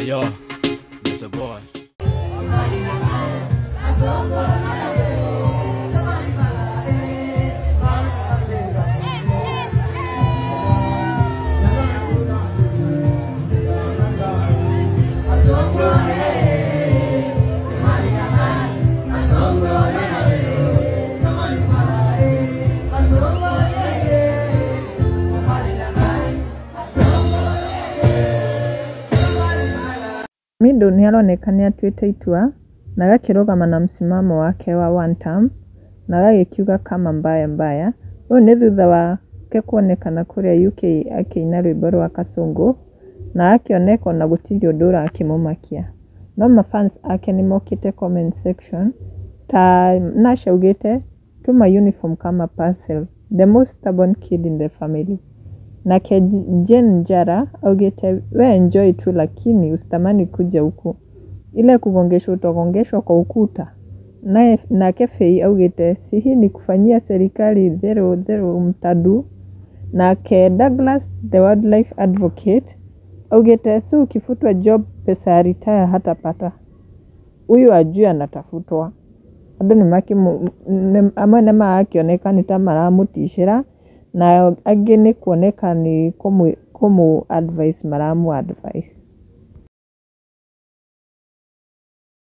Ayo, it's a boy. Samidoh nĩaroneka nĩatuĩte itua na agakĩrũgama na msimamo wake wa one term na agagĩkiuga kama mbaya mbaya. Ũũ nĩ thutha wake kuonekana kũrĩa UK akĩina rwĩmbo rwa Kasongo na akĩoneka ona gũtirĩ ũndũ ũrakĩmũmakia. No mafans ake nĩmokĩte comment section ta Nash augĩte, "Tuma uniform kama parcel, the most stubborn kid in the family." Nake Jane Njara augĩte, "We enjoy tu lakini usitamani kuja huku, ile kugongeshwa utagongeshwa kwa ukuta." Naye nake Fei augĩte, "Si hii ni kufanyia serikali thero thero mtadu." Nake Douglas the wildlife advocate augĩte, "So ukifutwa job pesa ya retire hatapata. Huyu ajui anatafutwa." Andũ amwe nĩ marakĩoneka nĩ ta maramũticĩra na angĩ nĩ kuoneka nĩ kũmũ advice maramũ advice.